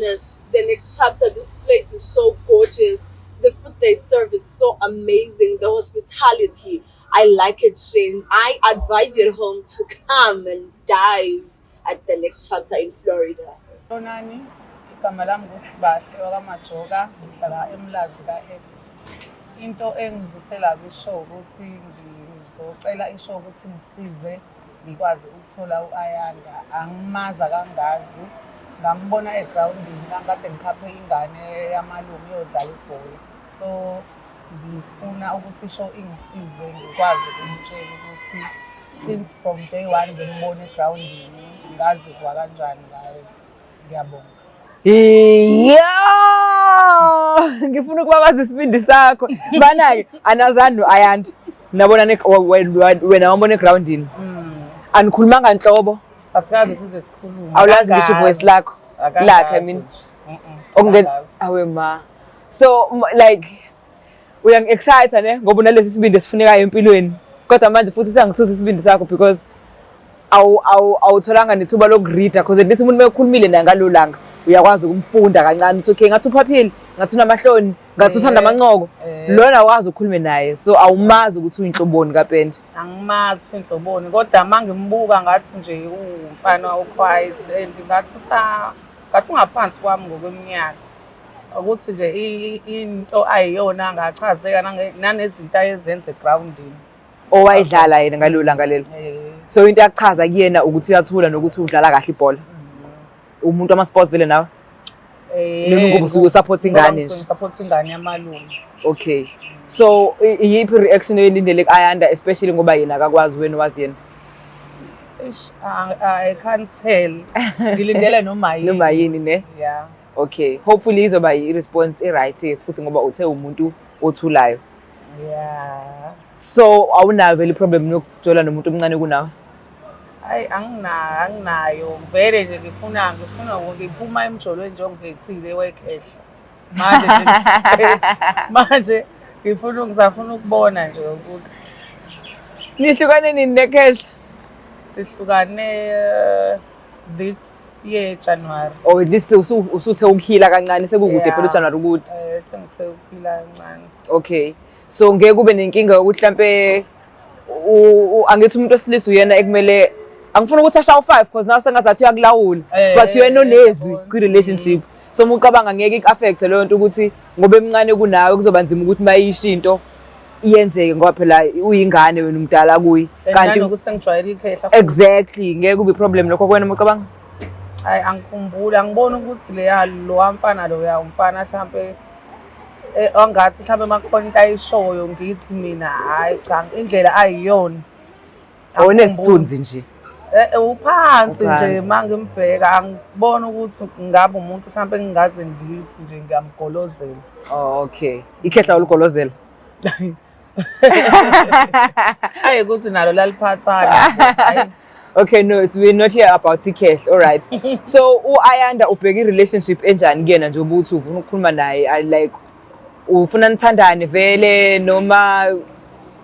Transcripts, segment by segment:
goodness, The Next Chapter, this place is so gorgeous. The food they serve, it's so amazing. The hospitality, I like it, Shane. I advise you at home to come and dive at The Next Chapter in Florida. Bonani, igama lami nguSibahle wakaMajoka, ngihlala eMlazi ka-F. Into engizisela kwi-show ukuthi ngizocela i-show ukuthi ngisize ngikwazi ukuthola u-Ayanda. Angimazi, akangazi. Ngambona egrawundini la ngikade ngikhaphe ingane yamalungu iyodlala ibhola. So ngifuna ukuthi i-show ingisize ngikwazi ukumtshela ukuthi since from day one ngimbona egrawundini ngazizwa kanjani ngayo. Ngiyabonga. Yeah! Ngifuna ukubabaza isibindi sakho. Bana-ke anazani no-Ayanda. Nabona wena wambona egrawundini. Anikhulumanga nhlobo. Asikaze size sikhulume. Awulazi ngisho i-voice lakho. Akangazi Lakhe, I mean. nje. Okunge Akangazi. Awe ma. So like uyangi-excite ne, ngoba unalesi sibindi esifunekayo empilweni. Kodwa manje futhi siyangithusa isibindi sakho because awutholanga nethuba loku-read-a, because at least umuntu mekhulumile naye ngalelo langa uyakwazi ukumfunda kancane ukuthi okay, ngathi uphaphile, ngathi unamahloni, ngathi uthanda amancoko. Lona awukwazi ukukhulume naye, so awumazi ukuthi uyinhloboni kapende. Angimazi inhloboni, kodwa uma ngimbuka ngathi nje uwumfana o-quiet and ngathi ungaphansi kwami ngokweminyaka. Ukuthi nje into ayiyona ngachazeka nanezinto ayezenza egrawundini. Owayidlala yena ngalelo langa lelo. So into yakuchaza kuyena ukuthi uyathula nokuthi udlala kahle ibhola. Umuntu wama-sports vele nawe? Noma ngoba usuke u-support ingane nje? Ngi-support ingane yamalungu. Okay, so iyiphi reaction oyilindele ku-Ayanda, especially ngoba yena akakwazi, wena wazi yena? Ish, I can't tell. Ngilindele noma yini. Noma yini ne? Yeah. Okay, hopefully izoba i-response e-right futhi, ngoba uthe umuntu othulayo. Yeah. So awunayo vele i-problem yokujola nomuntu omncane kunawe? Hayi, anginayo. Vele nje ngifuna ngiphuma emjolweni nje ongiphethile wekhehla. Manje ngisafuna ukubona nje ukuthi Nihlukane nini nekhehla? Sihlukane this year January. Or at least usuthe ukuhila kancane, sekukude phela uJanuary ukude. Eh, sengithe ukuphila kancane. Okay, so ngeke kube nenkinga yokuthi mhlampe angithi umuntu wesilisa uyena ekumele, angifuni ukuthi ashaye u-five because nawe sengazathi uyakulawula, but uyena onezwi kwi-relationship. So uma ucabanga, ngeke iku-affect leyo nto ukuthi ngoba emncane kunawe kuzoba nzima ukuthi mayisho into iyenzeke, ngoba phela uyingane, wena umdala kuyi? Kanti nanokuthi sengijwayele ikhehla. Exactly, ngeke kube i-problem lokho kuwena uma ucabanga? Hayi, angikhumbuli, angiboni ukuthi leya lowa mfana loya umfana mhlampe angathi mhlampe makukhona into ayishoyo ngithi mina hayi cha, indlela ayiyona. Onesithunzi nje. Uphansi nje. Uphansi. Uma ngimbheka angiboni ukuthi ngabe umuntu mhlampe ngingaze ngithi nje ngiyamgolozela. Oh, okay, ikhehla olugolozela. Ayi, ukuthi nalo laliphathana. Hayi. Okay, no, we're not here about ikhehla. All right, so u-Ayanda ubheka i-relationship enjani kuyena nje ukuthi ufuna ukukhuluma naye? Like ufuna nithandane vele, noma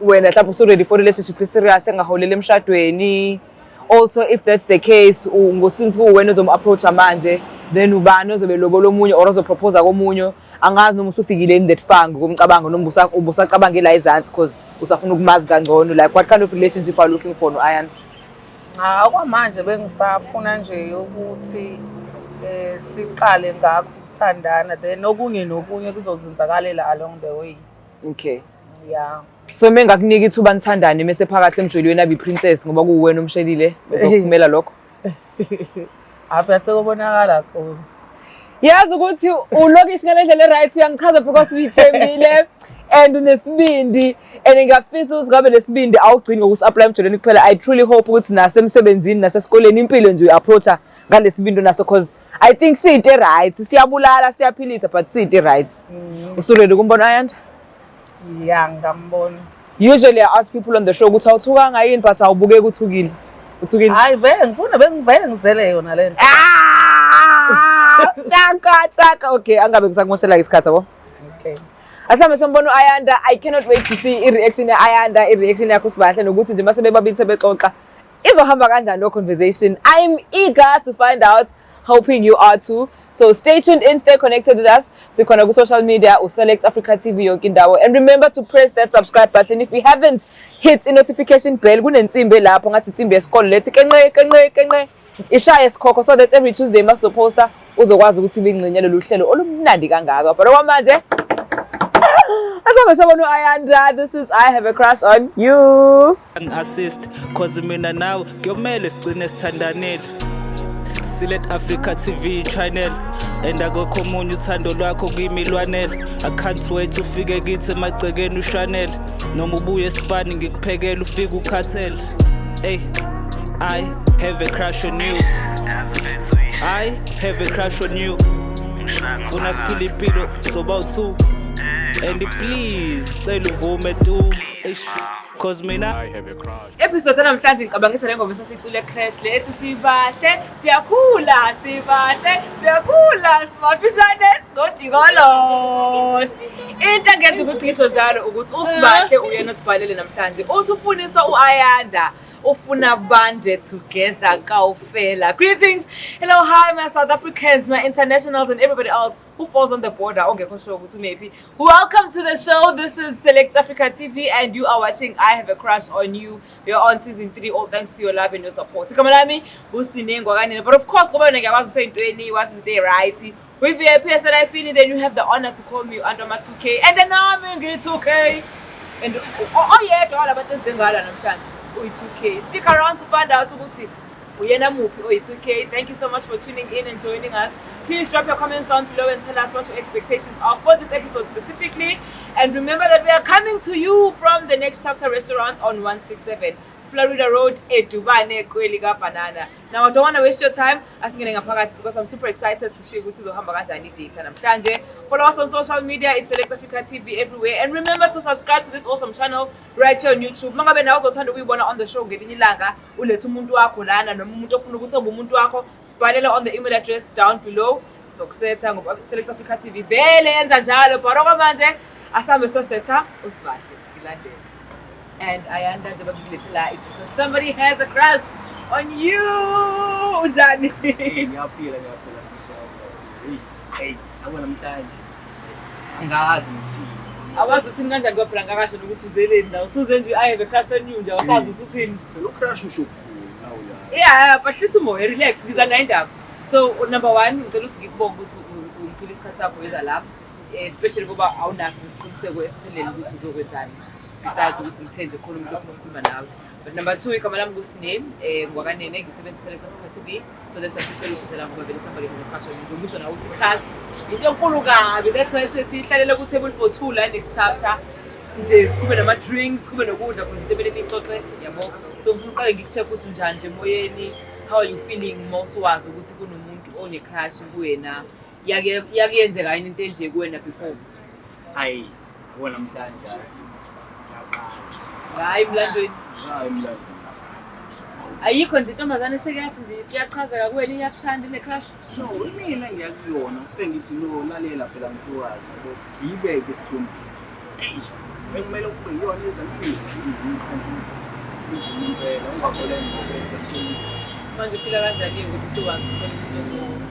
wena mhlawumbe usu-ready for relationship serious engaholela emshadweni? Also, if that's the case, since kuwena ozomu-approach-a manje, then ubani ozobe lobola omunye or ozo-propose komunye? Angazi noma usufikile in that far ngokomcabango, noma ubusacabange la ezansi because usafuna ukumazi kangcono. Like, what kind of relationship are you looking for no-Ayanda? Cha, okwamanje bengisafuna nje ukuthi siqale ngakho ukuthandana, then okunye nokunye kuzozenzakalela along the way. Okay. Yeah. So mengakunika ithuba nithandane mese phakathi emjolweni abe princess, ngoba kuwena omshelile, uzokuphumela lokho? Apha sekubonakala khona. Yazi ukuthi ulokishi ngale ndlela e-right, uyangichaza because uyithembile and unesibindi, and ngiyafisa ukuthi ngabe lesibindi awugcini ngokusi-apply emjolweni kuphela. I truly hope ukuthi nasemsebenzini, nasesikoleni, impilo nje uyi-approach-a ngalesibindi onaso, cause I think siyinto e-right, siyabulala, siyaphilisa, but siyinto e-right. Usu-ready kumbona Ayanda? Yeah, ngambona. Usually I ask people on the show ukuthi awuthukanga yini, but awubukeki uthukile. Uthukile? Hayi vele, ngifuna bengivele ngizele yona le nto. Ah! Chaka chaka. Okay, angabe ngisakumoshela isikhathi, yabo. Okay. Asihambe sombona u-Ayanda. I cannot wait to see i-reaction ya-Ayanda, i-reaction yakho Sibahle, nokuthi nje mase bebabili sebexoxa izohamba kanjani lo conversation. I'm eager to find out. Hoping you are too. So stay tuned in, stay connected with us. Sikhona ku social media, uSelect Africa TV yonke indawo. And remember to press that subscribe button if you haven't hit i notification bell. Kunensimbi lapho ngathi insimbi yesikole lethi kenqe kenqe kenqe. Ishaye isikhokho so that every Tuesday masizoposta uzokwazi ukuthi ube ingxenye lolu hlelo olumnandi kangaka. But okwamanje asambe sobona u-Ayanda. This is I Have a Crush on You. Assist cause mina nawe kuyomele sigcine sithandanile. Select Africa TV channel and akukho omunye, uthando lwakho kimi lwanele. I can't wait ufike kithi emagcekeni ushanele, noma ubuye esipani ngikuphekela ufike ukhathele. Hey, I have a crush on you. I have a crush on you. Funa siphile impilo soba u-two and please cela uvume tu. Eish, cause mina I have a crush. Episode namhlanje ngicabangisa le ngoma esasicule crash le ethi sibahle siyakhula, sibahle siyakhula, simafishane sigodigolosh. Into engenza ukuthi ngisho njalo ukuthi uSibahle uyena osibhalele namhlanje, uthi ufuniswa u-Ayanda, ufuna banje together kawufela. Greetings, hello, hi my South Africans, my internationals and everybody else who falls on the border ongekho sure ukuthi maybe. Welcome to the show. This is Select Africa TV and you are watching I Have a Crush on You. We are on season 3, all thanks to your love and your support. Igama lami uSinengwa kanene, but of course ngoba wena ngiyakwazi useyintweni wazi izinto right with VIP SLIFini, then you have the honor to call me Andoma 2K and then nami ngiyi 2K and oyedwa walabantu ezingala namhlanje uyi-2K. Stick around to find out ukuthi uyena muphi oyi-2K. Thank you so much for tuning in and joining us. Please drop your comments down below and tell us what your expectations are for this episode specifically. And remember that we are coming to you from the Next Chapter restaurant on 167 Florida Road, eDubane, kwelika banana. Now I don't want to waste your time. Asingene ngaphakathi because I'm super excited to see ukuthi izohamba kanjani i-date namhlanje. Follow us on social media, it's Select Africa TV everywhere. And remember to subscribe to this awesome channel right here on YouTube. Mangabe nawe uzothanda ukuyibona on the show ngelinye ilanga, ulethe umuntu wakho lana noma umuntu ofuna ukuthi abe umuntu wakho, sibhalele on the email address down below. Sizokusetha ngoba Select Africa TV vele yenza njalo. But okwamanje asambe sosetha uSibahle. Ngilandele. And Ayanda, njengoba ngikulethe la, it's because somebody has a crush on you. Unjani? Hey, ngiyaphila, ngiyaphila sisi wami. Hey, hey, yabo namhlanje angazi ngithini. Awazi uthini kanjani ngoba phela ngakasho nokuthi uzeleni la. Usuze nje I have a crush on you nje, awusazi ukuthi uthini. Phela ucrush usho okukhulu nawe la. Yeah, but hlisa umoya, relax, ngiza nayo indaba. So number one, ngicela ukuthi ngikubonge ukuthi ungiphile isikhathi sakho weza lapha. Especially ngoba awunaso nesiqiniseko esiphelele ukuthi uzokwenzani. Besides ukuthi ngithe nje khona umuntu ofuna ukukhuluma nawe. But number two, igama lami nguSinem, ngwakanene, ngisebenzisa Select Africa TV. So that's why sicela ukuthi uze la ngoba vele somebody has a crush on you. Njengoba usho nawe ukuthi crush into enkulu kabi. That's why sesihlalela ku table for two la next chapter. Nje kube nama-drinks, kube nokudla because into emele niyixoxe, yabo. So ngifuna uqale ngikucheck ukuthi unjani nje emoyeni, how are you feeling uma usuwazi ukuthi kunomuntu one-crush kuwena? Yake yakuyenzeka yini into enje kuwena before? Hayi, yabo namhlanje ngiyaqala. Hayi, mlandweni. Hayi, mlando. Ayikho nje intombazane esekathi nje iyachazeka kuwena, iyakuthanda, ine-crush? No, mina ngiyakuyona. Ngifike ngithi no, lalela phela ntokazi, yabo. Ngiyibeke isithombe. Hey, bekumele kube iyona eza kimi. Ngiqhansi. Kunzima impela, ungakholwa ngoba ngitshela. Manje ufila kanjani ngoba usuwazi khona into?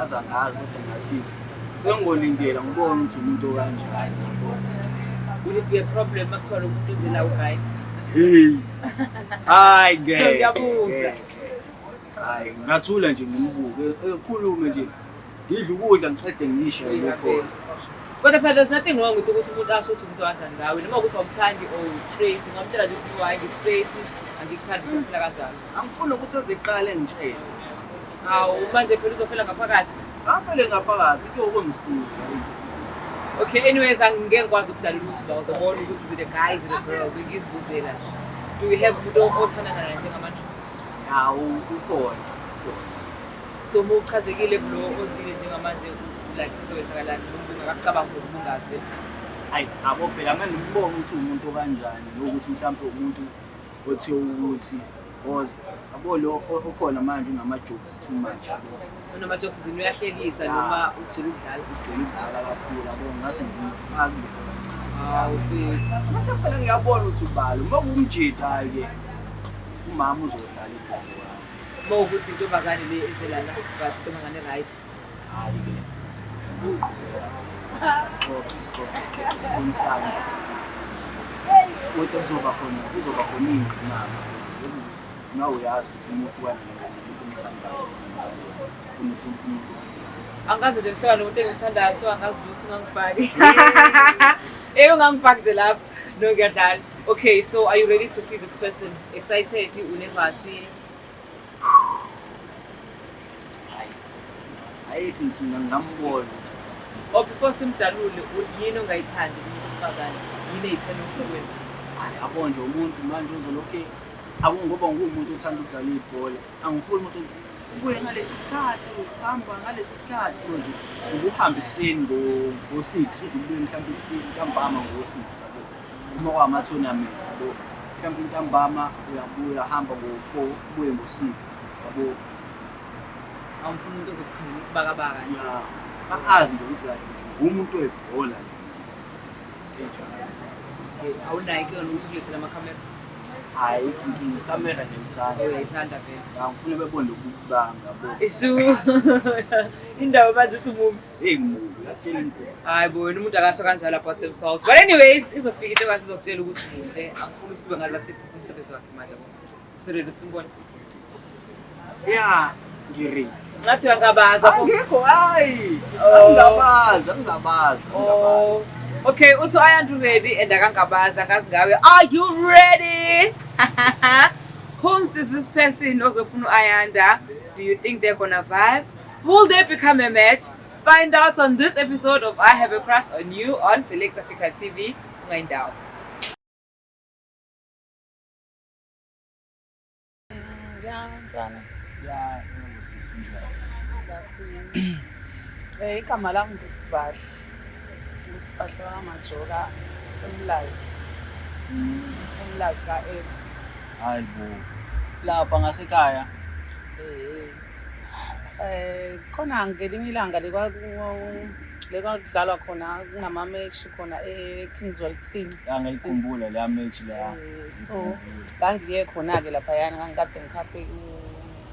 Aze angazi kodwa ngathi sengolindela ngibone ukuthi umuntu okanjani, yabo. Will it be a problem makuthiwa lo muntu uzela uguy? Hey. Hayi, ngeke. Ngiyabuza. Ngeke. Hayi, ngathula nje ngimbuke, ekhulume nje. Ngidla ukudla ngiqede ngishayele khona. Kodwa phela there's nothing wrong with ukuthi umuntu asho ukuthi uzizwa kanjani ngawe, noma ukuthi awumthandi or straight, ungamtshela nje ukuthi hayi, ngi-straight, angikuthandi, usaphila kanjalo. Angifuni ukuthi azeqale ngitshele. Hawu, manje phela uzofela ngaphakathi. Ngafele ngaphakathi kuyokumsiza. Okay, anyways, angeke ngikwazi ukudalula ukuthi la uzobona ukuthi is it a guy, is it a girl. Bengizibuzela. Do you have umuntu othandana naye njengamanje? Yawu, ukhona. So uma uchazekile kulo ozile njengamanje, like kuzowenzakalani noma ungakakucabangi ukuthi ubungazi le? Hayi, abo phela ngeke ngibone ukuthi umuntu okanjani nokuthi mhlawumbe umuntu othe ukuthi cause yabo lo okhona manje unama-jokes too much, yabo. Unama-jokes zini, uyahlekisa noma ugcina ukudlala? Ugcina ukudlala kakhulu, yabo, ngase ngimfakise kancane. Hawu mfethu. Mase phela ngiyabona ukuthi ubalo uma kuwumjida, hhayi-ke umama uzodlala eduze kwami. Uma ukuthi intombazane le ezelana but intombazane right. Hayi ke. Xoxa sixoxe sibonisane ukuthi sifisa. Kodwa kuzoba khona iy'ngqinamba. Nawe uyazi ukuthi uma uhlukana nomuntu omthandayo umuntu. Angikaze nje ngihlukane nomuntu engimthandayo, so angazi lutho, ungangifaki. Ungangifaki nje lapho. No, ngiyadlala. Okay, so are you ready to see this person? Excited, unervous? Hayi. Ayikho inkinga, ngingambona ukuthi Or before simdalule, yini ongayithandi kumuntu wesifazane? Yini eyithena kuwena? Hayi, yabo nje umuntu manje uzolokhu abo ngoba nguwumuntu othanda ukudlala ibhola. Angifuni umuntu ubuye ngalesi sikhathi, hamba ngalesi sikhathi, because ukuhamba ekuseni ngo-6 uze ubuye mhlawumbe ekuseni ntambama ngo-6, yabo. Uma kwama-tournament, yabo. Mhlawumbe intambama uyabuya, hamba ngo-4 ubuye ngo-6, yabo. Awumfuni umuntu ozokukhangela isibakabaka nje. Ya, bakazi nje ukuthi kahle umuntu webhola nje. Enjalo. Okay, awunayo inkinga nokuthi ukulethele amakhamera? Hayi, inkinga ikhamera ngiyayithanda. Uyayithanda vele. Ya, ngifuna bebone ububi bami, yabo. Isu. Indawo manje uthi umubi. Hey, mubi, yakutshela indlela. Hayi bo, wena umuntu akasho kanjalo about themselves. But anyways, izofika into engathi izokutshela ukuthi muhle. Angifuni ukuthi kube ngazathi kuthatha umsebenzi wakhe manje, yabo. Usuready ukuthi simbone? Ya, ngiready. Ngathi uyangabaza. Angikho, hayi. Oh. Angingabazi, angingabazi, angingabazi. Oh. Okay, uthi Ayanda ready and akangabazi, angazi ngawe. Are you ready? Who's this person ozofuna u-Ayanda? Do you think they're gonna vibe? Will they become a match? Find out on this episode of I Have a Crush on You on Select Africa TV. Ungayindawo. Ya, mntwana. Ya, yebo sisi, unjani? Igama lami nguSibahle. NguSibahle wakaMajoka eMlazi. EMlazi ka-F. Hayi bo. Lapha ngasekhaya. Khona ngelinye ilanga lekwakudlalwa khona kunama-match khona e-Kingswell team. Ya, ngayikhumbula leya match leya. So ngangiye khona-ke laphayana, ngangikade ngikhaphe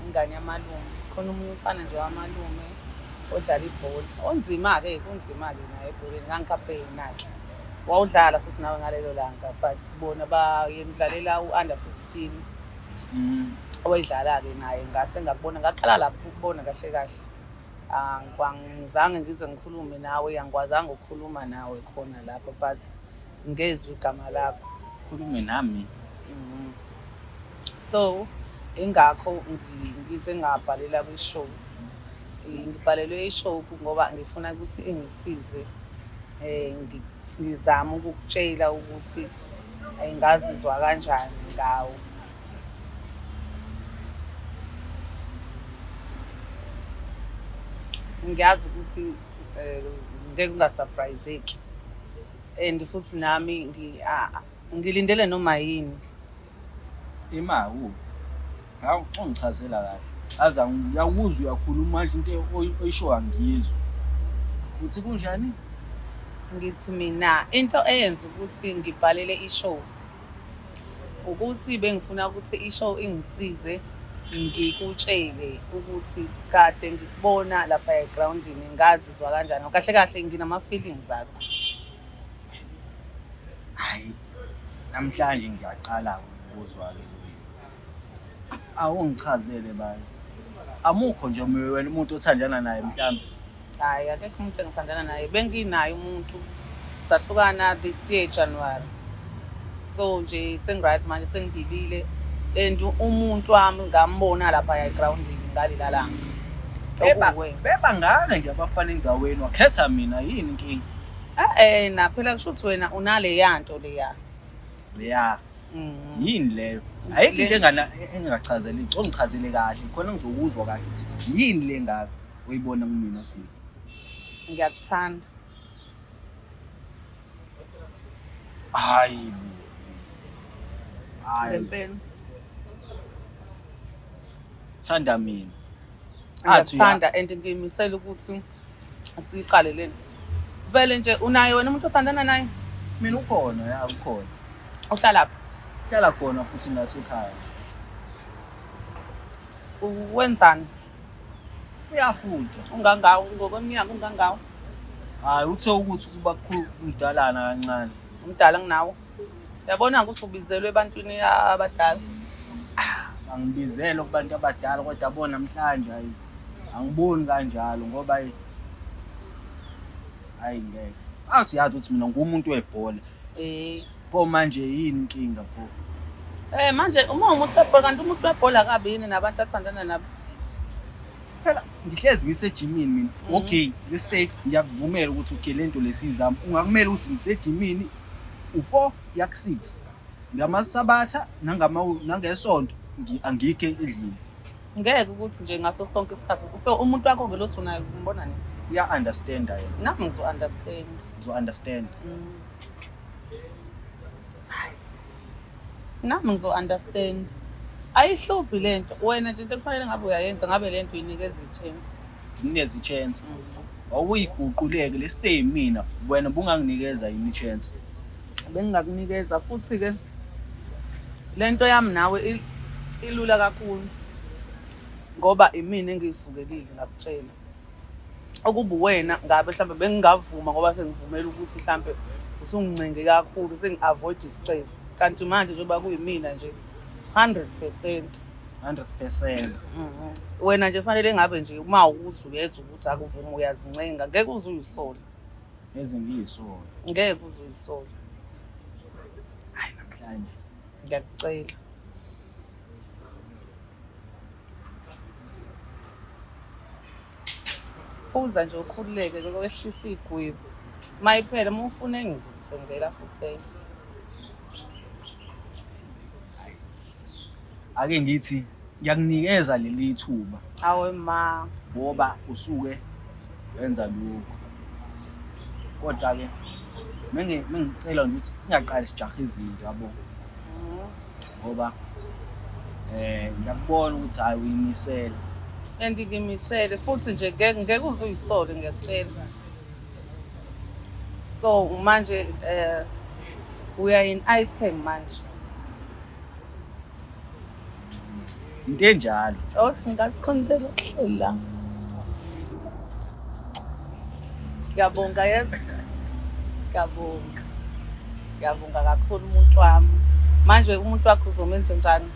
ingane yamalume. Khona omunye umfana nje wamalume odlala ibhola. Onzima-ke, kunzima-ke naye ebholeni, ngangikhaphe yena-ke. Wawudlala futhi nawe ngalelo langa, but bona bayemdlalela u-under 15 owayidlala-ke naye, ngase ngakubona, ngaqala lapho ukubona kahle kahle. Angizange ngize ngikhulume nawe, angikwazanga ukukhuluma nawe khona lapho, but ngezwe igama lakho. Khulume nami. So ingakho ngize ngabhalela kwi-show. Ngibhalelwe i-show ngoba ngifuna ukuthi ingisize, ngizame ukukutshela ukuthi ngazizwa kanjani ngawo. Ngiyazi ukuthi ngeke ungasurpriseki and futhi nami ngilindele noma yini. Ima ku. Hawu, ungichazela kahle. Aza ngiyakuzwa uyakhuluma manje, into oyisho angiyizwa. Uthi kunjani? Ngithi mina into eyenza ukuthi ngibhalele i-show ukuthi bengifuna ukuthi i-show ingisize ngikutshele ukuthi kade ngikubona lapha egrawundini ngazizwa kanjani. Kahle kahle nginama-feelings akho. Hayi. Namhlanje ngiyaqala ukuzwa ke. Awungichazele bani. Amukho nje wena umuntu othandana naye mhlambe? Hhayi, akekho umuntu engithandana naye. Benginaye umuntu, sahlukana this year January. So nje sengi-right manje, sengiphilile and umuntu wami ngambona lapha egrawundini ngalela langa. Beba Okuwena. Beba ngaka nje abafana endaweni, wakhetha mina, yini inkinga? Eh na phela kusho ukuthi wena unaleya nto leya. Leya. Yini leyo? Ayikho into engana engingachazela, into ongichazele kahle khona ngizokuzwa kahle ukuthi yini le ngaka oyibona kumina, sisi. Ngiyakuthanda. Hayi bo. Hayi. Ngempela. Thanda mina. Athi Ngiyakuthanda and ngiyimisela ukuthi siyiqale lena. Vele nje unaye wena umuntu othandana naye? Mina ukhona, ya, ukhona. Uhlalaphi? Hlala khona futhi ngasekhaya nje. Wenzani? Uyafunda. Ungangawo ngokweminyaka ungangawo? Hayi uthe ukuthi kuba mdalana kancane. Umdala nginawo. Yabona ukuthi ubizelwe ebantwini abadala. Angibizelwe kubantu abadala kodwa bona namhlanje hayi angiboni kanjalo ngoba hayi ngeke. Athi yazi ukuthi mina ngumuntu webhola. Eh. Pho manje yini inkinga pho? Eh manje uma umuntu webhola kanti umuntu webhola akabi yini nabantu athandana nabo? Phela ngihlezi ngisejimini mina. Okay, let's say ngiyakuvumela ukuthi okay lento lesizama. Ungakumele ukuthi ngisejimini u4 kuya ku6. Ngamasabatha nangama nangesonto angikho endlini. Ngeke ukuthi nje ngaso sonke isikhathi umuntu wakho ke lothi unaye umbona nini? Uya understand yena. Nami ngizo understand. Uzo understand. Nami ngizo understand. Ayihluphi lento. Wena nje into ekufanele ngabe uyayenza ngabe lento uyinikeza i-chance. Nginikeza i-chance. Awuyiguquleke leseyimina wena bunganginikeza yini i-chance? Bengingakunikeza futhi ke lento yami nawe ilula kakhulu ngoba imina engiyisukelile ngakutshela. Ukuba uwena ngabe mhlawumbe bengingavuma ngoba sengivumela ukuthi mhlawumbe usungincenge kakhulu sengi-avoid isicefu. Kanti manje njengoba kuyimina nje 100%. 100%. Wena nje fanele ngabe nje uma ukuthi uyezwa ukuthi akuvuma uyazincenga ngeke uze uyisole. Ezingiyisona. Ngeke uze uyisole. Hayi namhlanje. Ngiyakucela. Phuza nje ukhululeke kwehlisa igwibo. Mayiphela uma ufuna enye ngizokuthengela futhi enye. Ake ngithi ngiyakunikeza leli thuba. Awe ma. Ngoba usuke wenza lokho. Kodwa ke mengicela nje ukuthi singaqali sijahe izinto yabo. Ngoba ngiyakubona ukuthi hayi uyimisele. And ngimisele futhi nje ngeke uze uyisole ngiyakutshela. So manje we are in item manje. Into enjalo. Oh singasikhontela ukuhleli la. Ngiyabonga yezwa. Ngiyabonga. Ngiyabonga kakhulu umuntu wami. Manje umuntu wakho uzomenza njani?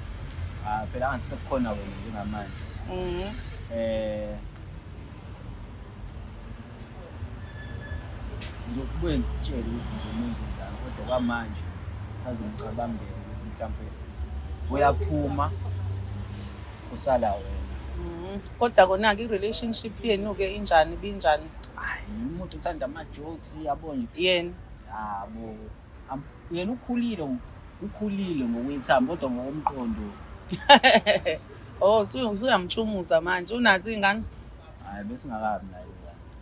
Ah phela angithi sekukhona wena njengamanje. Ngizokubuye ngikutshele ukuthi ngizomenza njani kodwa kwamanje sazomcabangela ukuthi mhlampe uyaphuma kusala wena. Kodwa kona-ke i-relationship yenu-ke injani ibinjani? Hayi umuntu uthanda ama-jokes yabo nje. Yena. Yabo. Yena ukhulile ngokwethamba kodwa ngokomqondo. Oh, usuyamchumuza manje. Unazo iy'ngane? Hayi besingakabi nayo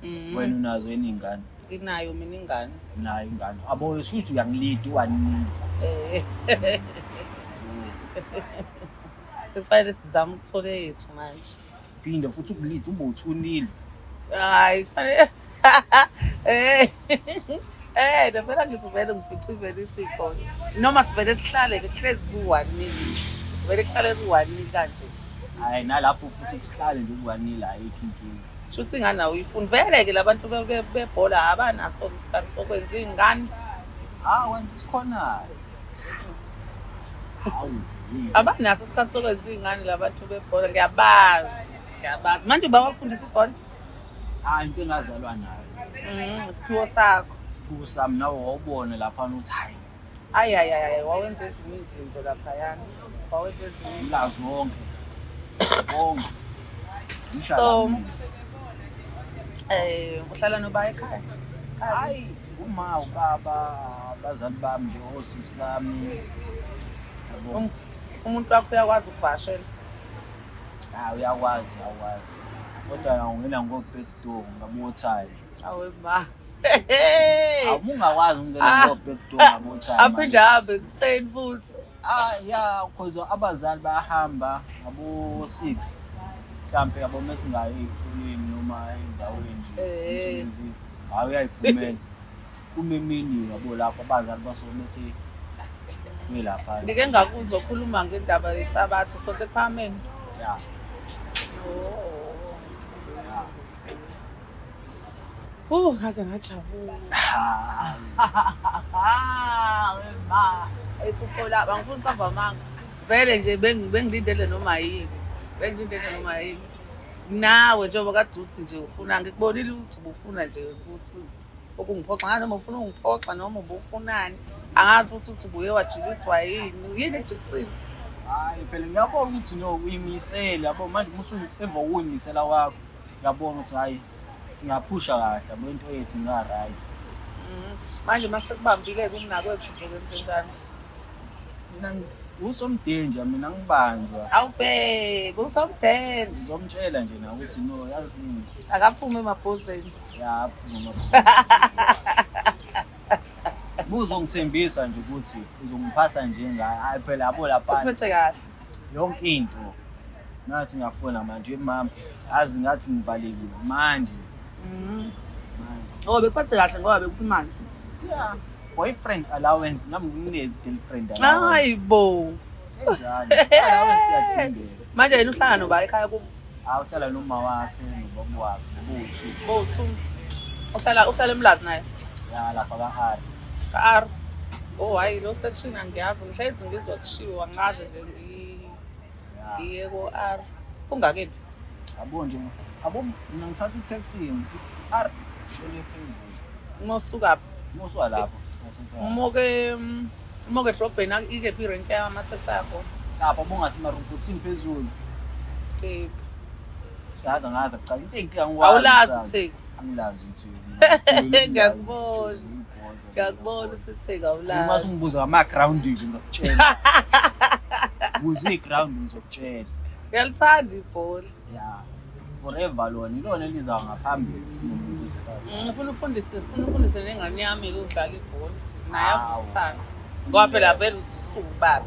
ingane. Wena unazo yini iy'ngane? Nginayo mina ingane. Unayo ingane. Abo shuthi uyangilida uwanini. Sekufanele sizame ukuthola eyethu manje. Phinde futhi ukulida ube uthunile. Hayi kufanele phela ngizovele ngifice ivele isikhona. Noma sivele sihlale ke kuhlezi ku-1 minute. Vele kuhlale ku-1 minute kanje. Hayi nalapho futhi kuhlale nje ku-1 minute ayikho inkinga. Shuthi ingane awuyifuni. Vele ke labantu bebhola abanaso isikhathi sokwenza iy'ngane. Hawu kanti sikhona. Hawu. Abanaso isikhathi sokwenza iy'ngane labantu bebhola ngiyabazi. Ngiyabazi. Manje ubawafundisa ibhola? Hayi into engazalwa nayo. Isiphiwo sakho. Isiphiwo sami nawe wawubona lapha ukuthi hayi. Ayi ayi ayi wawenza ezinye izinto laphayana. Wawenza ezinye izinto. Lazi wonke. Bonke. So uhlala noba ekhaya? Hayi uma ubaba abazali bami nje osisi bami. Umuntu wakho uyakwazi ukuvakashela? Hayi uyakwazi uyakwazi. Kodwa ungena ngo-back door ngabothaya. Awe ma. Awungakwazi ukungena ngo-back door ngabothaya. Aphinde ahambe ekuseni futhi. Ah yeah, because abazali bayahamba ngabo 6. Mhlampe yabo mesingayi ezikolweni noma endaweni nje emsebenzini. Hayi uyayiphumela. Kuma emini yabo lapho abazali basuke bese belapha. Ngike ngakuzwa ukhuluma ngendaba yesabatha sonke ephakameni. Yeah. Oh, ngaze ngajabula. Ma, iphupho labo angifuni ukuqamba amanga. Vele nje bengilindele noma yini. Bengilindele noma yini. Nawe njengoba kade uthi nje ufuna, ngikubonile ukuthi ubufuna nje ukuthi ukungiphoxa. Ngazi noma ufuna ukungiphoxa noma ubufunani. Angazi futhi ukuthi ubuye wajikiswa yini. Yini ejikisile? Hayi phela ngiyabona ukuthi no uyimisele yabo, manje uma emva kokuyimisela kwakho ngiyabona ukuthi hhayi singaphusha kahle yabo, into yethu inga-right. Manje uma sekubambile-ke umnakwethu uzokwenzenjani? Mina usomdenja, mina ngibanjwa. Awubheke, usomdenja. Ngizomtshela nje na ukuthi no, yazini. Akaphume emabhozeni. Ya, aphuma. Buzongithembisa nje ukuthi uzongiphatha njengaye. Hayi phela yabo lapha. Uphethe kahle. Yonke into. Ngathi ngiyafona manje mama, azi ngathi ngivalekile manje. Oh, bekuphathe kahle ngoba bekuphi imali. Yeah. Boyfriend allowance, nami nginezi girlfriend allowance. Hayi bo. Kanjani? Allowance iyadingeka. Manje yena uhlala noba ekhaya kubo? Hayi, uhlala noma wakhe nobaba wakhe bothu. Bothu. Uhlala eMlazi naye? Ya, lapha ka-R. Ka-R. Oh hayi, lo section angiyazi, ngihlezi ngizwa kushiwo, angazi nje ngiye ko-R. Kungakephi? Yabo nje, yabo mina ngithatha i-taxi ngithi R shele phezulu. Uma usuka phi? Uma usuka lapho. Uma uke edrobheni, ikephi irenki yama-taxi akho? Lapha bongase marumputhini phezulu. Kephi? Yazi angazi kucala into eyinkinga ngikwazi. Awulazi iTheku? Angilazi iTheku. Ngiyakubona. Ngiyakubona ukuthi iTheku awulazi. Uma usungibuza ngama-ground nje ngizokutshela. Buza i-ground ngizokutshela. Uyalithanda ibhola. Ya. Forever lona ilona eliza ngaphambili kunomuntu wesifazane. Ngifuna ufundise nengane yami ukudlala ibhola. Naye Hawu. avuthanda. Ngoba phela vele usuwubaba.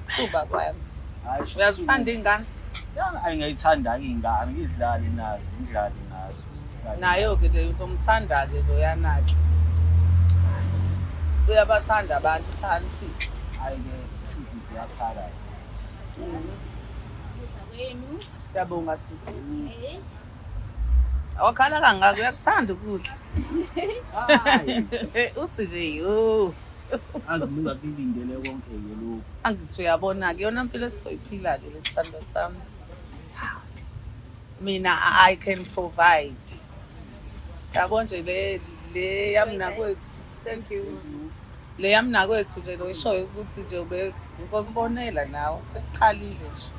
Usuwubaba wami. Hayi, sho Uyazithanda iy'ngane? Ya, ayi ngiyayithanda-ke iy'ngane, ngidlale nazo, ngidlale nazo. Nayo-ke le uzomthanda-ke loyana-ke. Uyabathanda abantu, uhlakaniphile. Hhayi-ke shuthi ziyakhala-ke. Siyabonga sisi. Awakhala kangaka, uyakuthanda ukudla. Hayi. Uthi nje yo. Azi ungakulindele konke-ke lokhu. Angithi uyabona-ke yona mpilo esizoyiphila-ke lesithandwa sami. Mina I can provide. Yabo nje le yamnakwethu. Thank you. Le yamnakwethu nje lo ishoyo ukuthi nje ube uzosibonela nawe sekuqalile nje.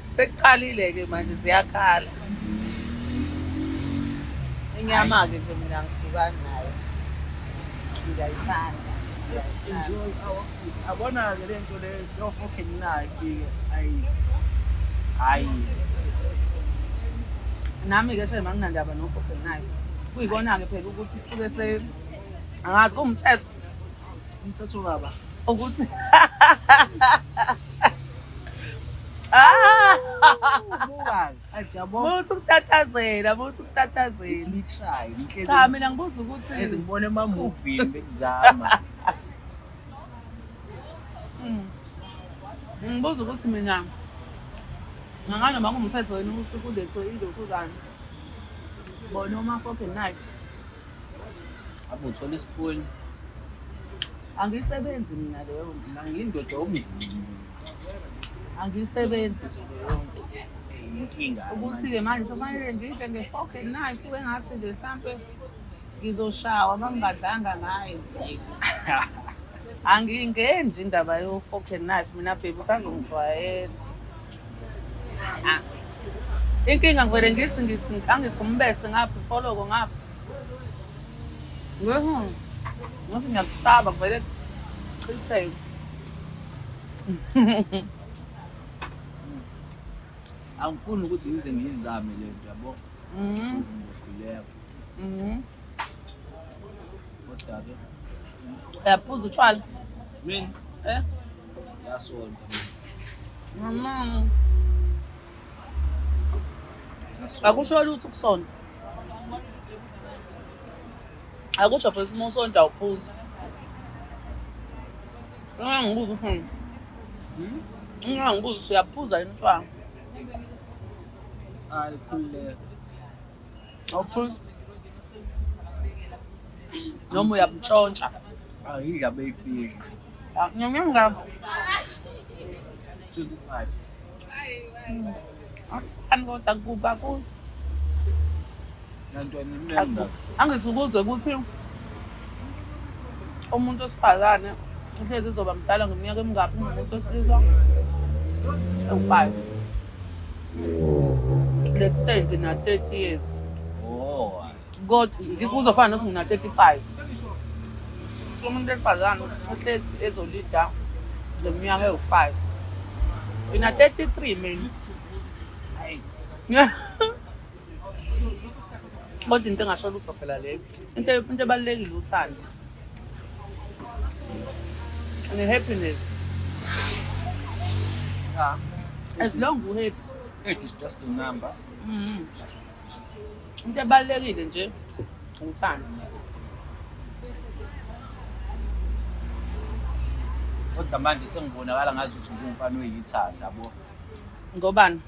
Sekuqalile-ke manje ziyakhala. Inyama-ke nje mina angihlukani nayo. Ngiyayithanda. Let's enjoy our food. Yabona-ke le nto le yo-fork and knife-ke, ayi hhayi. Nami-ke shame anginandaba no-fork and knife. Kuyibona-ke phela ukuthi kusuke se angazi kuwumthetho Umthetho baba. Ukuthi ah Buka-ke, athi yabo. Muthi ukutatazela, muthi ukutatazela. Ngitry, ngihlezi. Cha, mina ngibuza ukuthi Hlezi ngibona ema-movie bekuzama. Ngibuza ukuthi mina ngangani noma kuwumthetho wena ukuthi kulethwe ilokhuzana bona oma-fork and knife. Abe uthola isipuni. Angiyisebenzi mina leyo nto. Mina ngiyindoda yomZulu. Angiyisebenzi nje leyo nto. Inkinga. Ukuthi-ke manje sekufanele ngidle nge-fork and knife, engathi nje hlampe ngizoshawa uma ngingadlanga ngayo. Angiyingeni nje indaba yo-fork and knife mina baby, usazongijwayela. Ah. Inkinga ngivele ngithi angithi umbese ngapha, ifoloko ngapha. Ngathi ngiyakusaba kuvele kuchitheke. Angifuni ukuthi ngize ngiyizame le nto yabo. Ngizohluleka. Kodwa-ke Uyaphuza utshwala? Mina Eh? ngiyasonta. Mama. Akusho lutho ukusonta. Akusho phela uma usonta awuphuzi. Ungangibuza. Ungangibuza, uyaphuza yini utshwala? Hayi, khululeka. Awuphuzi noma uyabuntshontsha? Angidla beyifihla. Nyamnyam. 25. Akufani kodwa kuba ku Nantoni imnandi. Angithi ukuzwe ukuthi umuntu wesifazane uhlezi ezoba mdala ngeminyaka emingaphi kunomuntu wesilisa? Ewu-5. Let's say ngina-30 years. Oh. Kodwa kuzofana nokuthi ngina-35. So umuntu wesifazane uhlezi ezolida ngeminyaka ewu-5. Ngina-33 mina. Hayi. Kodwa into engasho lutho phela leyo. Into ebalulekile uthando. And happiness. Yeah. As long you happy. It is just a number. Into ebalulekile nje uthando. Kodwa manje sengibonakala ngazuthi ngumfana oyithatha, yabo. Ngobani?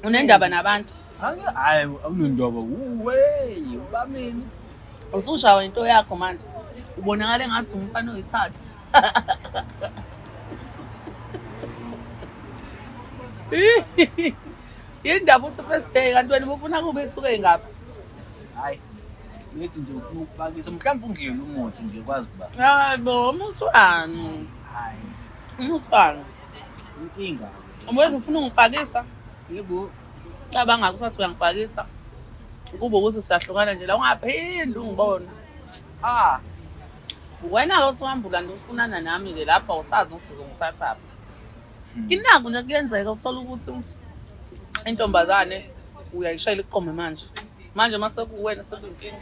Unendaba nabantu. Hayi, awunendaba. Uwe, ubamini. Usushawa into yakho manje. Ubonakala engathi umfana oyithatha. Yindaba uthi first day kanti wena ubufuna kube ithuke ngaphi? Hayi. Ngithi nje ufuna ukupakisa. Mhlawumbe ungidlele umuthi nje kwazi uba. Hayi bo, umuthi wani? Hayi. Umuthi wani? Inkinga. Umwezi ufuna ungipakisa? Yebo. Cabanga kusathi uyangipakisa. Kube ukuthi siyahlukana nje la ungaphindi ungibone. Ah, Wena-ke usuhamba ulanda ufunana nami-ke lapha awusazi nokuthi uzongithathaphi. Kinako nje kuyenzeka uthola ukuthi intombazane uyayishayela iqome manje. Manje uma sekuwena sekuyinkinga.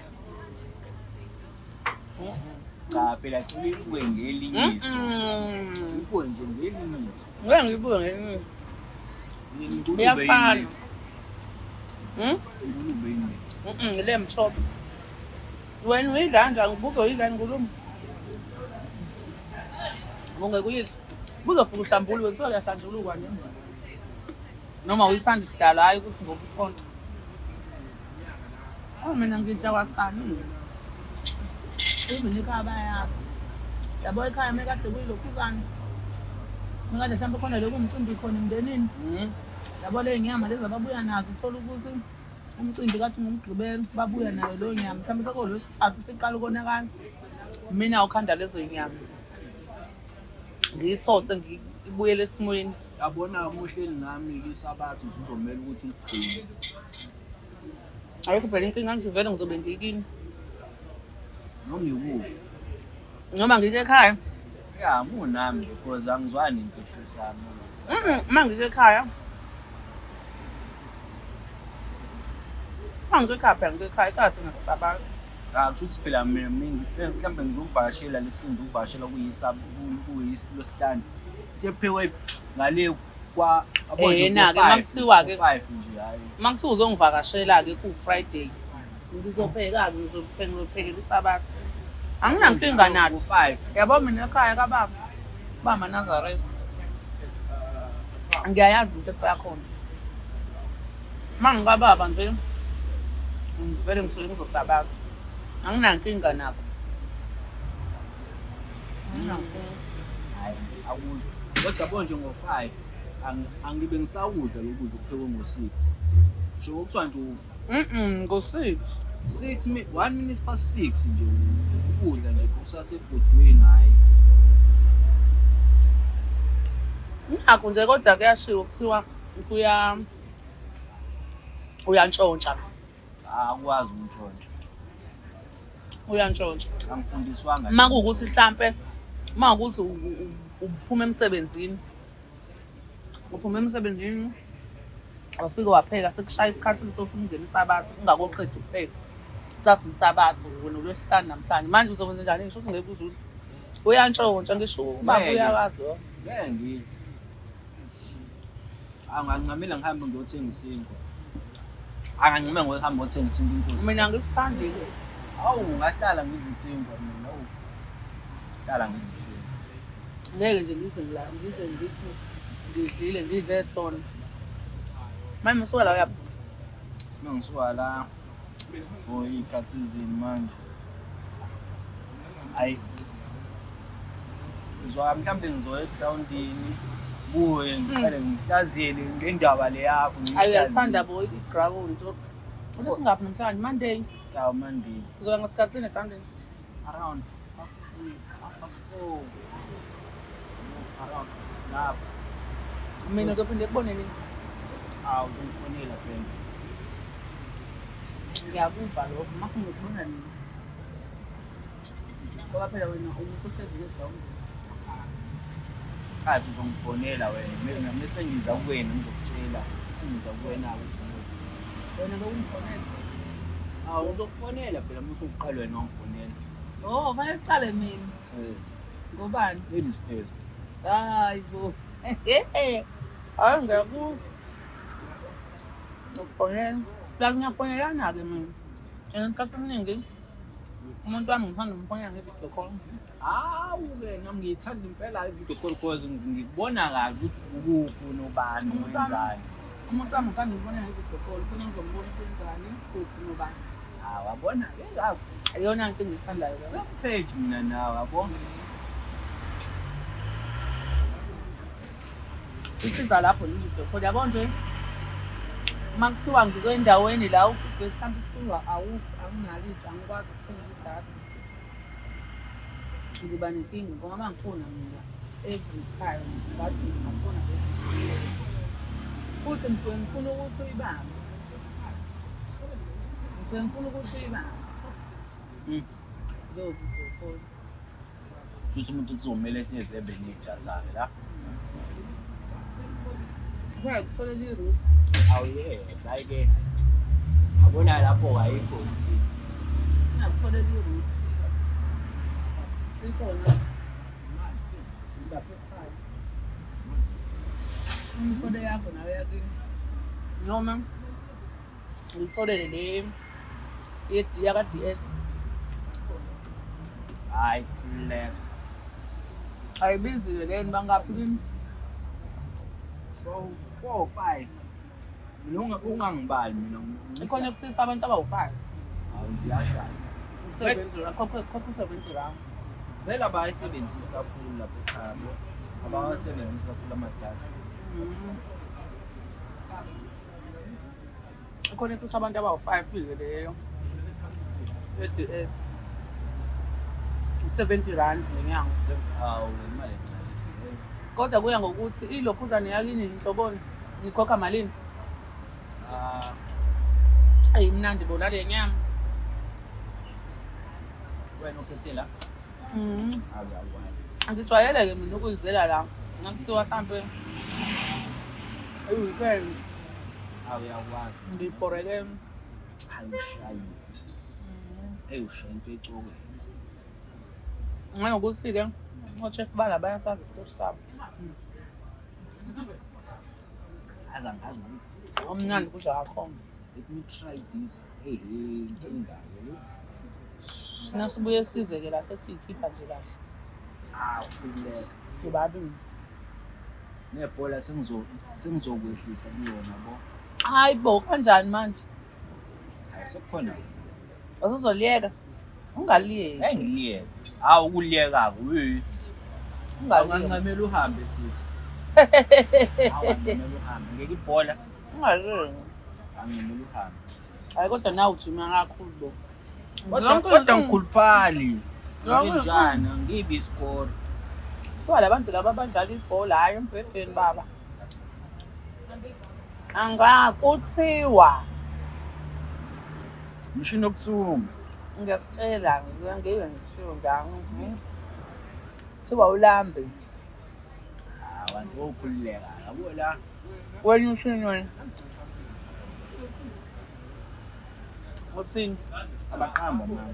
Cha phela cela ibuke ngelinye iso. Ibuke nje ngelinye iso. Ngeke ngiyibuke ngelinye iso. Ingulube Iyafana. yini? Ingulube yini? Mm, le mchopho. Wena uyidla kanjani? Ubuzoyidla ingulube? Ungeke uyidle. Buzofika uhlambuluke, kuthiwa kuyahlanjulukwa nje. Noma uyithanda isidalo, hhayi ukuthi ngoba usonto. Oh, mina ngidla kwasani. Even ekhaya bayazi. Yabo ekhaya mekade kuyilokhuzana. Mekade mhlawumbe khona lokhu umcimbi khona emndenini. Yabo le nyama lezi ababuya nazo, uthola ukuthi umcimbi kade ungumgqibelo, babuya nayo leyo nyama mhlawumbe sekolwesithathu siqala ukonakala. Mina ukhanda lezo nyama ngiyithose ngibuyele esimweni. Yabona uma uhleli nami-ke isabatha uzomele ukuthi uligcine. Ayikho phela inkinga, ngizivele ngizobe ngikini. Noma ikuphi. Noma ngike ekhaya. Ya, munami because angizwani nemfihlo sami. Uma ngike ekhaya, uma ngike ekhaya phela ngike ekhaya, ekhaya thina sisabala. Ah, kusho ukuthi phela mina mhlawumbe ngizokuvakashela lesintu ukuvakashela kuyilosihlanu. Kephekwe ngale kwa yabo nje Eh, na-ke, ngo-five, makuthiwa-ke- ngo-five nje hhayi. Uma kuthiwa uzongivakashela-ke ku-Friday, ngizopheka-ke, ngizophekela isabatha, anginankinga nalo. Ngo-five. Yabo mina ekhaya kababa bamaNazaretha, ngiyayazi imithetho yakhona. Uma ngikababa nje ngivele ngisuke ngizosabatha, anginankinga nakho. Anginankinga. Hhayi, akuzwa. Kodwa yabo nje ngo-five angibe ngisakudla lokudla okuphekwe ngo-6. Nje okuthiwa nje Ngo-6. 6 1 minute past 6 nje ukudla nje kusasebhodweni, hhayi. Nakho nje kodwa kuyashiwo kuthiwa kuya uyantshontsha. Akwazi ukuntshontsha. Uyantshontsha. Angifundiswanga. Uma kuwukuthi hlampe, uma kuwukuthi uphuma emsebenzini wafike wapheka, sekushaya isikhathi sokuthi ungene isabatha, ungakoqeda ukupheka, kusasa isabatha wena uLwesihlanu namhlanje, manje uzokwenza njani? Ngisho ukuthi ngeke uze udle, uyantshontsha ngisho ubaba. Ngeke. Uyakwazi lokho. Ngeke ngidle. Angancamela ngihambe ngiyothenga isinkwa. Angancamela ngokuhamba ngiyothenga isinkwa inkosi. Mina ngisithandile. Awu, ngahlala ngidla isinkwa mina. Awu. Hlala ngidla isinkwa. Ngeke nje ngize ngize ngithi ngidlile, ngidle sona. Manje usuka la uyaphi? Uma ngisuka la, oh iy'khathi zini manje? Hhayi. Ngizwa mhlawumbe ngizoya egrawundini kuwe ngiqale ngihlaziyele ngendaba le yakho. Ayi uyathanda bo i-ground. Uthi singaphi namhlanje? Monday. Ya Monday. Uzoya ngasikhathini egrawundini? Around past 4:30. Around lapho. Mina ngizophinde kubone nini? Awu uzongifonela phela. Ngiyakuva lokho, mase ngikubona nini? Ngoba phela wena usuhlezi egrawundini. Khathi uzongifonela wena. Mina mese ngiza kuwena ngizokutshela. Sengiza kuwena ukuthi ngiza. Wena lokungifonela. Awu uzokufonela phela uma usuqala wena wangifonela. Oh, fanele kuqale mina. Eh, Ngobani? ladies first. Hayi bo. Hayi ngiyakuva. Ngikufonela. Plus ngiyafonelana-ke mina. And isikhathi esiningi umuntu wami ngithanda umfonela nge-video call. Hawu-ke nami ngiyithanda impela i-video call cause ngikubona kahle ukuthi ukuphi nobani wenzani. Umuntu wami ngithanda umbonela nge-video call, khona ngizombona ukuthi wenzani, kuphi nobani. Hawu wabona-ke ngakho. Iyona nto engiyithandayo leyo. Same page mina nawe yabo. Isiza lapho le-video call. Yabo nje uma kuthiwa ngikwendaweni la ugesi mhlawumbe kuthiwa awukho anginalo angikwazi ukuthenga idatha. Ngiba nenkinga ngoba uma ngifona mina every time ngathi ngingafona nge-video. Futhi ngisuke ngifuna ukuthi uyibambe. Ngisuke ngifuna ukuthi uyibambe. Leyo video call. Futhi umuntu kuzomele hlezi ebe nedatha-ke la. Kuyaye kutholele i-route. Awu yes, hhayi-ke. Yabona lapho ayikho inkinga. Ngingakutholela i-route. Ikhona lapha ekhaya. Umthole yakho nawe yakini. Noma ngitholele le yaka-DS. Hhayi khululeka. Ayibiziwe leni bangaphi kini? So, 4 5. Mina ungangibali mina. Ikhona ekuthisa abantu abawu-5. Hawu ziyashaya. 70 rand, khokha u-70 rand. Vele abayisebenzisi kakhulu lapha ekhaya bo. Abawasebenzisi kakhulu amadatha. Ikhona ekuthisa abantu abawu-5-ke leyo ye-DS. R70 ngenyanga. Hawu imali encane. Kodwa kuya ngokuthi ilokhuzane yakini inhloboni nikhokha malini? Ah, Eyi mnandi bo nale nyama. wena uphethe la? Mhm. Hawu uyakwazi. Angijwayele-ke mina ukuyizela la. Ngakuthiwa hlampe i-weekend Hawu uyakwazi. ngibhoreke. Hayi ushayi. Hey ushaya into ecokweni. Nanokuthi-ke o-chef bala bayasazi isitori sabo. Aze angazi nami. Omnandi kudla kakhona. Let me try this. Hey hey inkinga-ke lo. Thina sibuye size-ke la sesiyikhipha nje kahle. Hawu khululeka. Sobabili. Nebhola sengizokwehlisa kuyona bo. Hayi bo, kanjani manje? Hayi sekukhona. Usuzoliyeka? Ungaliyeki. Engiliyeke. Hawu ukuliyeka-ke we. Ungaliyeki. Awungancamela uhambe sisi. Awungancamela uhambe. Ngeke ibhola. Ungaliyeki. Angincamela uhambe. Hayi kodwa nawe ujima kakhulu bo. Kodwa ngikhuluphali. Yonke- Nginjani angibi isikoro. Kuthiwa la bantu laba abadlala ibhola hhayi embhedeni baba. Angakuthiwa Mshini wokuthunga. Ngiyakutshela ngike ngishiwo njani. Kuthiwa ulambe. Hawu anti wokhululeka. Yabo la. Wena uthini wena? Uthini? Abaqamba mama.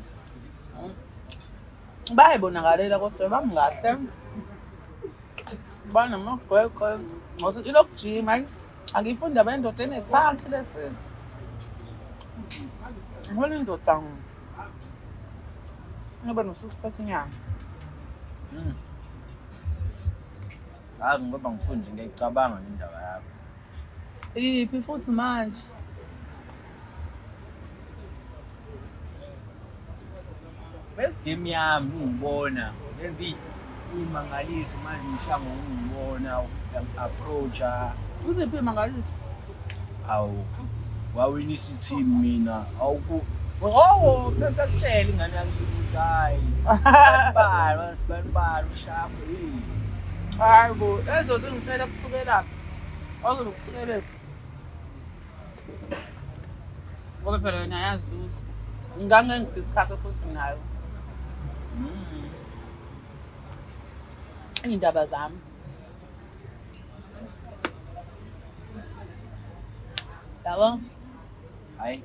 Bayayibonakalela kodwa bami kahle. Banamagwegwe. Ngoba ilokujima hayi. Angiyifuni indaba yendoda enethanki lesisu. Ngibona indoda ngibe no-six pack nyana. Hayi ngoba ngifuni nje ngiyayicabanga indaba yakho. Iphi futhi manje? First game yami ungibona yenza imangaliso manje ngisha ngokungibona approacha. Uziphi imangaliso? Awu wawinisa i-team mina awuku Oh, ngakutshela ingane yami ukuthi hayi. Bani, bani, bani, ushapho yini. Hayi bo, ezothi ngithela kusukelaphi? Wazobe kusukelephi? Ngoba phela wena ayazi lutho. Ngange ngidiscuss futhi nayo. Iy'ndaba zami. Yabo? Hayi.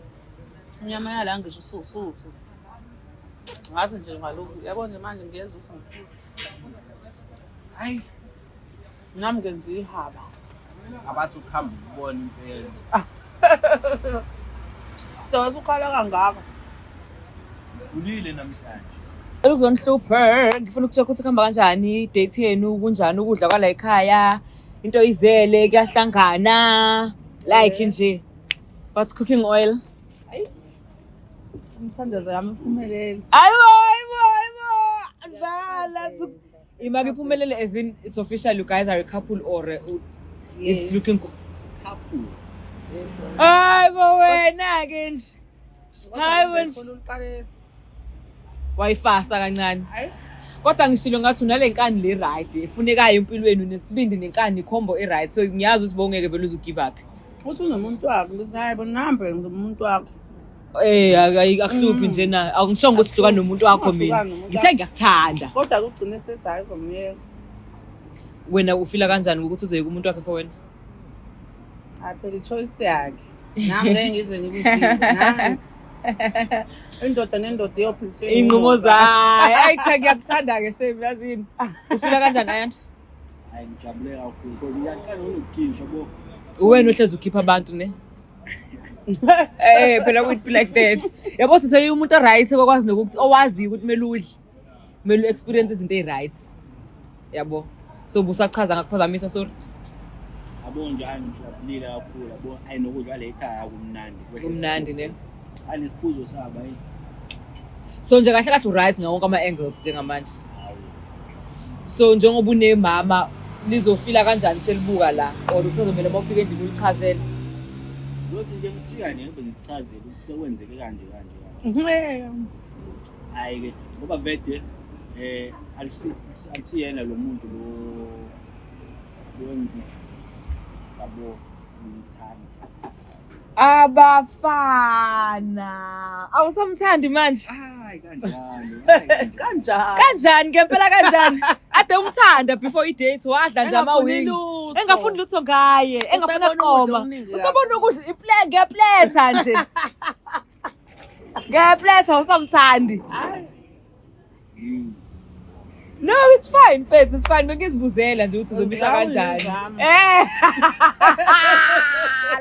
Inyama yala ngisho ususuthi. Ngathi nje ngalokhu, yabo nje manje ngiyezwa ukuthi ngisuthi. Hayi. Nami ngenza ihaba. Abathi ukuhamba ukubona impela. Dose ukhala kangaka. Ulile namhlanje. Cela ukuzonihlupha, ngifuna ukutshela ukuthi kuhamba kanjani i-date yenu, kunjani ukudla kwala ekhaya, into izele kuyahlangana, like nje. What's cooking oil? Imithandazo yami iphumelele. Ayibo, ayibo, ayibo. Dlala. Imake iphumelele as in it's official you guys are a couple or it's Yes. looking good. Couple. Hayibo wena ke nje. Hayi bo nje. Wayifasa kancane. Hayi. Kodwa ngishilo ngathi unale nkani le right efunekayo empilweni unesibindi nenkani combo e right so ngiyazi ukuthi bowungeke vele uze give up. Uthi unomuntu wakho, ngithi hayi bo nambe ngizomuntu wakho. Eh akuhluphi nje na angishongo ukuthi hlukana nomuntu wakho mina. Ungahlukani nomuntu Ngithe ngiyakuthanda. Kodwa kugcine sethi hayi uzomyeka. Wena ufila kanjani ukuthi uzoyeka umuntu wakhe for wena? Hayi phela i-choice yakhe. Nami ngeke ngize ngikudinge. Nami indoda nendoda iyophiliswa Iy'nqumo zayo. Hayi cha ngiyakuthanda-ke shame yazini. Ufila kanjani Ayanda? Hayi ngijabule kakhulu because ngiyaqala unokukhishwa bo. Uwena ohlezi ukhipha abantu ne? Eh phela we'd be like that. Yabo ukuthi sele umuntu oright okwazi nokuthi owaziyo ukuthi kumele udle. Kumele u-experience izinto ey-right. Yabo. So busachaza ngakuphazamisa sorry. Yabo nje hayi ngijabulile kakhulu yabo hayi nokudla la ekhaya kumnandi. Kumnandi ne. Hayi nesiphuzo sabo hayi. So nje kahle kahle u-right ngawo wonke ama-angles njengamanje. So njengoba unemama lizofila kanjani selibuka la or kusazomele uma ufika endlini ulichazele. Ngothi nje ngifika nje ngibe ngikuchazele ukuthi sekwenzeke kanje kanje kanje. Hayi ke ngoba vede alisiyena lo muntu lo sabo ngithanda. Abafana. Awusamthandi manje. Hayi kanjalo. Kanjani? Kanjani ngempela kanjani? Ade umthanda before i-date wadla nje Engafuni ama-wings. lutho. Engafuni lutho ngaye, engafuni Usebona ukudla aqoma. okuningi Usabona ukudla iple ngepletha nje. Ngepletha awusamthandi. Hayi. No, it's fine, Fethu, it's fine. Bengizibuzela nje ukuthi uzomisa Uzama, kanjani. uzama. Eh.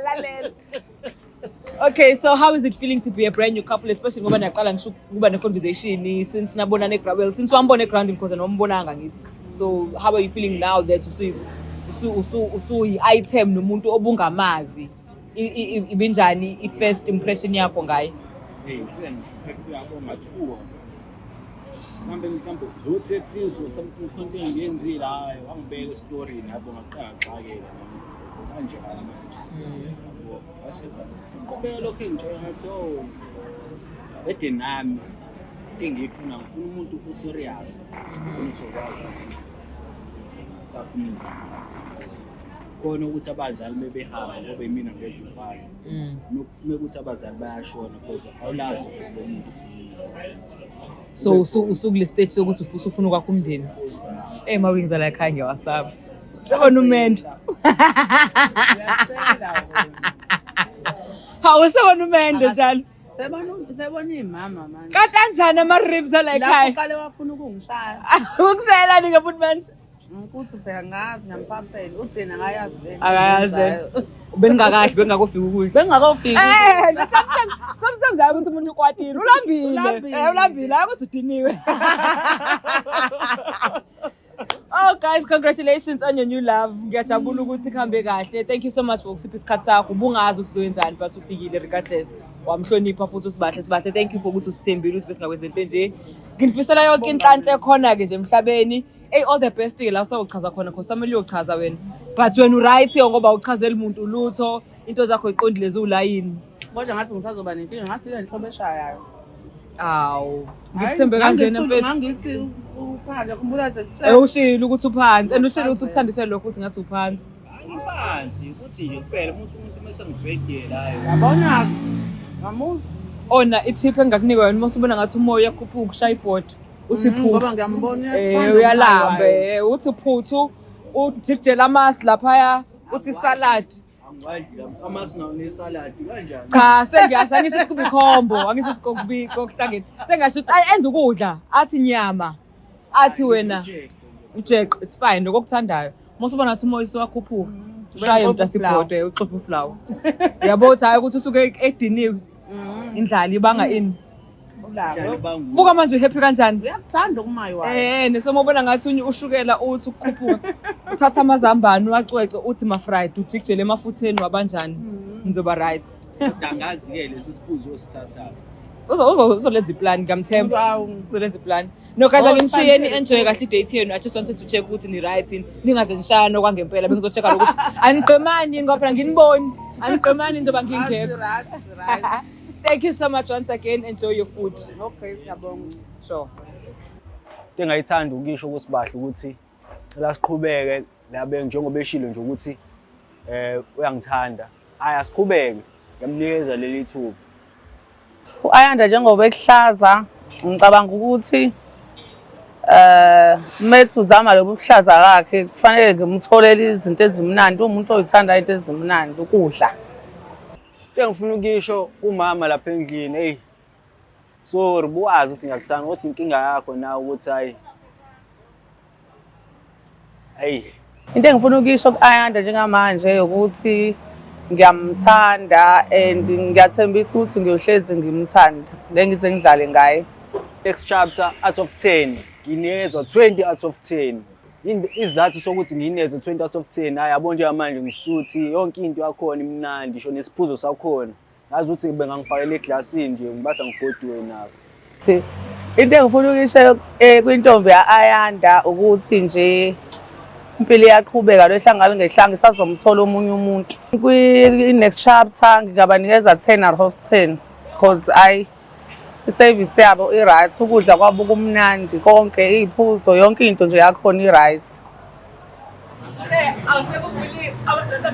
Lalela. Okay, so how is it feeling to be a brand new couple, especially ngoba niyaqala ngisho ukuba ne-conversation since nabonana e-ground, well, since wambona e-groundini because anombonanga ngithi. So how are you feeling now that usuyi-item nomuntu obungamazi? Ibinjani i-first impression yakho ngaye? Hey, ngithe ngifika yabo ngathuka. Mhlambe uzothethiswa something content ngiyenzile hayi wangibeka esitorini yabo ngaqala ngaxakeka nami kanje kanje. Yabo wase qhubeka lokho engitshela ngathi oh bede nami into engiyifuna ngifuna umuntu o-serious ozokwazi ukuthi sakhe umndeni. Khona ukuthi abazali bebehamba ngoba imina ngedwa umfana. Mekuthi abazali bayashona because awulazi usuku lomuntu ukuthi nini. So usukule stage sokuthi usufuna ukwakha umndeni. Eh ma-wings ala ekhaya ngiyawasaba. Sebona umendo. Uyashela wena. Hawu sebona umendo njalo. Sebona imama manje. Kanti kanjani ama-ribs ala Lapho ekhaya? uqale wafuna ukungishaya. Ukushayelani ke futhi manje? Ukuthi phela ngazi ngamphaphela uthi yena akayazi le nto Akayazi. engiyenzayo. Beningakahle bengakofika ukudla. Bengakofiki. Eh, sometimes hayi ukuthi umuntu ukwatile, ulambile. Ulambile. Eh, ulambile, hayi ukuthi udiniwe. guys, congratulations on your new love. Ngiyajabula ukuthi kuhambe kahle. Thank you so much for ukusipha isikhathi sakho. Ubungazi ukuthi uzoyenzani, but ufikile regardless. Wamhlonipha futhi uSibahle. Sibahle, thank you for ukuthi usithembile ukuthi besingakwenza into enje. Nginifisela yonke inhlanhla ekhona ke nje emhlabeni. Hey, all the best ke la usawuchaza khona, cause samele uyochaza wena. But wena uright ngoba uchazela umuntu lutho. Into zakho iqondile, ziwulayini. Kodwa ngathi ngisazoba nenkinga, ngathi ile nhlobo eshayayo. Awu, ngikuthembe kanjena, mfethu. Ngangithi uphandle, khumbula nje. Eh, ushilo ukuthi uphansi and ushilo ukuthi ukuthandiswe lokho ukuthi ngathi uphansi. Angiphansi ukuthi nje kuphela umuntu mase ngibhedela, hayi. Yabona, ngamuzwa. Ona ithiphu engingakunika yona, uma usubona ngathi umoya uyakhuphuka, ushaya ibhodi uthi Ngoba phuthu. ngiyambona. Uyalamba, uthi phuthu, ujikijela amasi laphaya, uthi salad. Angiwadli amasi nawo nesaladi kanjani? Cha, sengiyasho, angisho ukuthi kube ikhombo, angisho ukuthi kokuhlangene, sengasho ukuthi ayi enze ukudla, athi nyama, athi wena ujeqe, it's fine, lokho okuthandayo. Uma usubona ngathi umoya usuwakhuphuka, ushaye mntase ibhodwe, uxofe uflour, uyabo ukuthi hhayi ukuthi usuke ediniwe, indlala ibanga ini. Buka manje, uhappy kanjani. Uyakuthanda ukumayiwa. Nesoma ubona ngathi ushukela uthi ukukhuphuka, uthatha amazambane uwacwece, uthi ma-fried, ujikijele emafutheni, wabanjani, nizoba right. Kodwa angazi-ke leso siphuzo osithathayo. Uzolenza iplan, ngiyamthemba, uzolenza iplan. No guys, Oh, anginishiyeni, fun. enjoy kahle idate yenu. I just wanted to check ukuthi ni right yini, ningaze nishayane okwangempela. Bengizo-check-a ukuthi aniqemani yini, ngoba phela nginiboni aniqemani njengoba ngingekho. Right. Thank you so much once again, enjoy your food. Okay, siyabonga. Sure. Into engayithanda ukuyisho kuSibahle ukuthi cela siqhubeke labe njengoba eshilo nje ukuthi uyangithanda. Hayi, asiqhubeke, ngiyamnikeza leli thuba. U-Ayanda njengoba ekuhlaza, ngicabanga ukuthi methi uzama lobu buhlaza kakhe, kufanele ngimtholele izinto ezimnandi. Uwumuntu oyithanda into ezimnandi, ukudla. Into engifuna ukuyisho kumama lapha endlini, eyi, sorry, buwazi ukuthi ngiyakuthanda, kodwa inkinga yakho nawe ukuthi hayi, hayi. Into engifuna ukuyisho ku-Ayanda njengamanje ukuthi ngiyamthanda and ngiyathembisa ukuthi ngiyohlezi ngimthanda, ngeke ngize ngidlale ngaye. Next chapter, out of 10 nginikezwa 20 out of 10. Isizathu sokuthi nginikeze 20 out of 10, hayi, yabo, njengamanje ngisuthi yonke into yakhona imnandi, ngisho nesiphuzo sakhona ngazi ukuthi bengangifakela eglasini nje, ngibathi angigoduke nabo. Into engifuna ukuyisho kwintombi ya-Ayanda ukuthi nje impilo iyaqhubeka, lwehlanga lingehlanga isazomthola omunye umuntu. Kwi-next chapter ngingabanikeza 10 out of 10 because ayi, isevisi yabo i-right, ukudla kwabo kumnandi, konke, iy'phuzo, yonke into nje yakhona i-right. Awusekuvuli amadoda.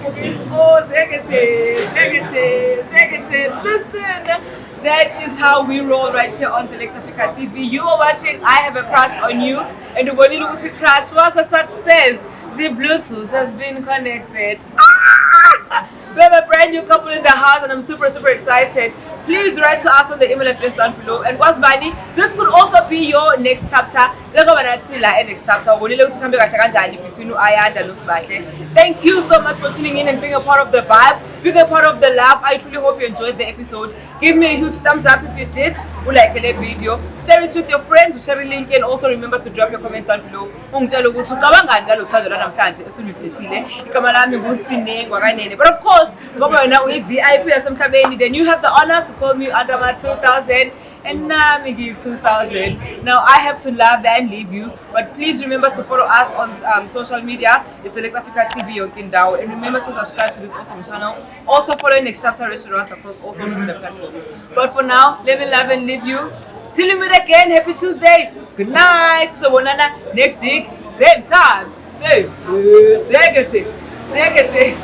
Oh, negative, negative, negative. Listen, that is how we roll right here on Select Africa TV. You are watching I Have a Crush on You, and ubonile ukuthi crush was a success. The Bluetooth has been connected. Ah! We have a brand new couple in the house and I'm super, super excited. Please write to us on the email address down below. And Kwasbani, this could also be your next chapter. Njengoba nathi la e-next chapter, ubonile ukuthi kuhambe kahle kanjani between u-Ayanda noSibahle. Thank you so much for tuning in and being a part of the vibe, being a part of the love. I truly hope you enjoyed the episode. Give me a huge thumbs up if you did. Ulike le video, share it with your friends, share a link, and also remember to drop your comments down below. Ungitshele ukuthi ucabangani ngalo thando lwanamhlanje esulibhesile. Igama lami nguSine Ngwakanene. But of course, ngoba wena uyi-VIP yasemhlabeni, then you have the honor to call me under my 2000 and nami ngiyi-2000. Now I have to love and leave you, but please remember to follow us on social media. It's Select Africa TV yonke indawo. And remember to subscribe to this awesome channel. Also follow Next Chapter Restaurant across all social media platforms. But for now, let me love and leave you. Till we meet again, happy Tuesday. Good night. So next week, same time, same negative, negative.